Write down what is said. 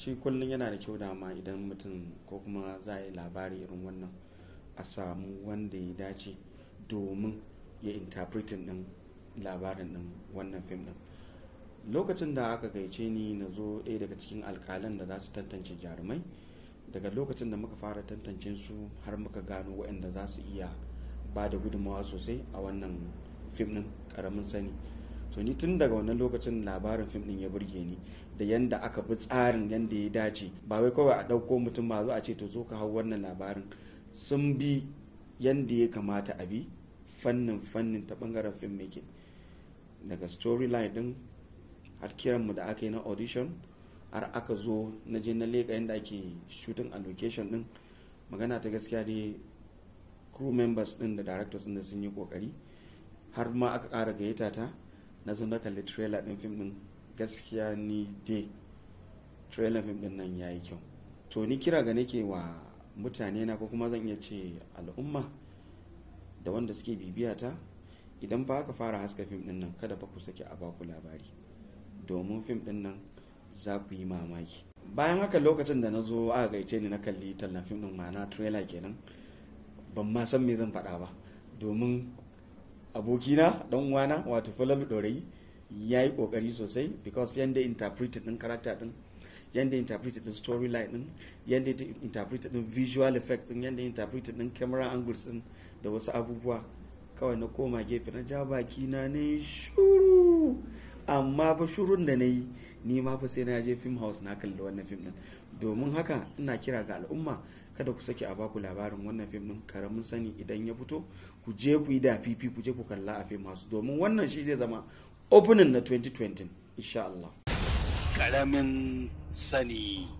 Shi kullum yana da kyau dama idan mutum ko kuma za a yi labari irin wannan, a samu wanda ya dace domin ya interpreting din labarin din wannan fim din. Lokacin da aka gayyace ni na zo ɗaya daga cikin alƙalan da za su tantance jarumai, daga lokacin da muka fara tantance su har muka gano waɗanda za su iya ba da gudunmawa sosai a wannan fim din Karamin Sani. So ni tun daga wannan lokacin labarin fim din ya burge ni, da yanda aka bi tsarin yanda ya dace. Ba wai kawai a ɗauko mutum ba zo a ce, "To, zo ka hau wannan labarin." Sun bi yanda ya kamata a bi fannin fannin ta bangaren film making, daga storyline din har kiranmu da aka yi na audition, har aka zo na je na leƙa yadda ake shooting a location din. Magana ta gaskiya dai, crew members din da directors din da sun yi kokari. Har ma aka ƙara gayyata ta, na zo na kalli trailer din fim din. Gaskiya ni dai trailer fim din nan yayi kyau. To, ni kira ga nake wa mutane na, ko kuma zan iya ce al'umma da wanda suke bibiya ta, idan ba aka fara haska fim din nan, kada fa ku sake a baku labari, domin fim din nan za ku yi mamaki. Bayan haka, lokacin da na zo aka gayyace ni na kalli tallan fim din, ma'ana trailer kenan, ban ma san me zan faɗa ba, domin abokina, dan uwana, wato Falalu Dorayi, ya yi kokari sosai, because yanda interpreted din character din, yanda interpreted din storyline din, yanda interpreted din visual effects din, yanda interpreted din camera angles din da wasu abubuwa, kawai na koma gefe na ja baki na ne shuru. Amma fa shurun da na yi, ni ma fa sai na je film house na kalli wannan film din. Domin haka ina kira ga al'umma, kada ku sake a baku labarin wannan fim din Karamin Sani. Idan ya fito, ku je ku yi da fifi, ku je ku kalla a film house, domin wannan shi zai zama opening na 2020, insha Allah. Karamin Sani.